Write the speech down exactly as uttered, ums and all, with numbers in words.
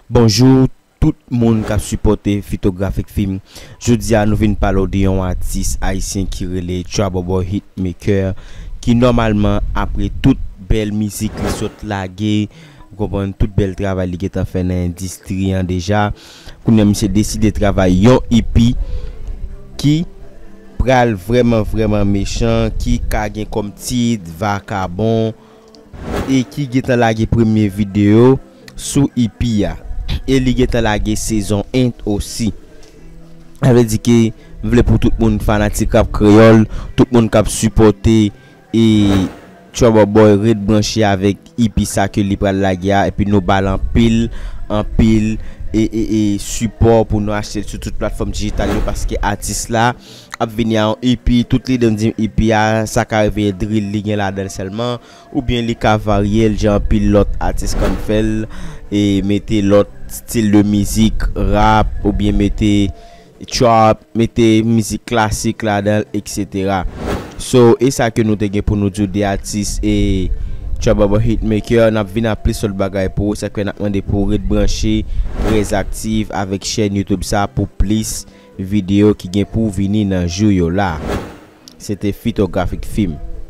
Bonjou tout moun k ap sipòte Fitografik Film. Jodi a nou vin pale w de yon atis ayisyen ki rele Trouble Boy Hitmaker, ki nòmalman apre tout bèl mizik li sot lage, ou konprann, tout bèl travay li gentan fè nan endistri an deja, kounye a misye deside travay yon E P ki pral vrèman vrèman mechan, ki ka gen kòm tit Vakabon, e ki gentan lage premye videyo sou E P a. E li gentan lage sezon en osi. Sa vle di ke m vle pou tout moun fanatik rap kreyòl, tout moun k ap sipòte e Trouble Boy ret branche avèk E P sa ke li pral lage a, epi nou ba l anpil, anpil e, e, e sipò pou nou achte l sou tout platfòm dijital yo, paske atis la ap vini a yon E P, tout lide m di E P a, sa ka rive drill li gen ladan l sèlman, oubyen li ka varye l jan anpil lòt atis konn fè l, e mete lòt stil de mizik, rap, oubyen mete trap, mete mizik klasik ladan l, etsetera. So, e sa ke nou te gen pou nou di w de atis e Trouble Boy Hitmaker, n ap vin ak plis lòt bagay pou ou, sa k fè n ap mande pou w ret branche, trè aktif avèk chèn YouTube sa pou plis videyo ki gen pou vini nan jou yo la. Se te Fitografik Film.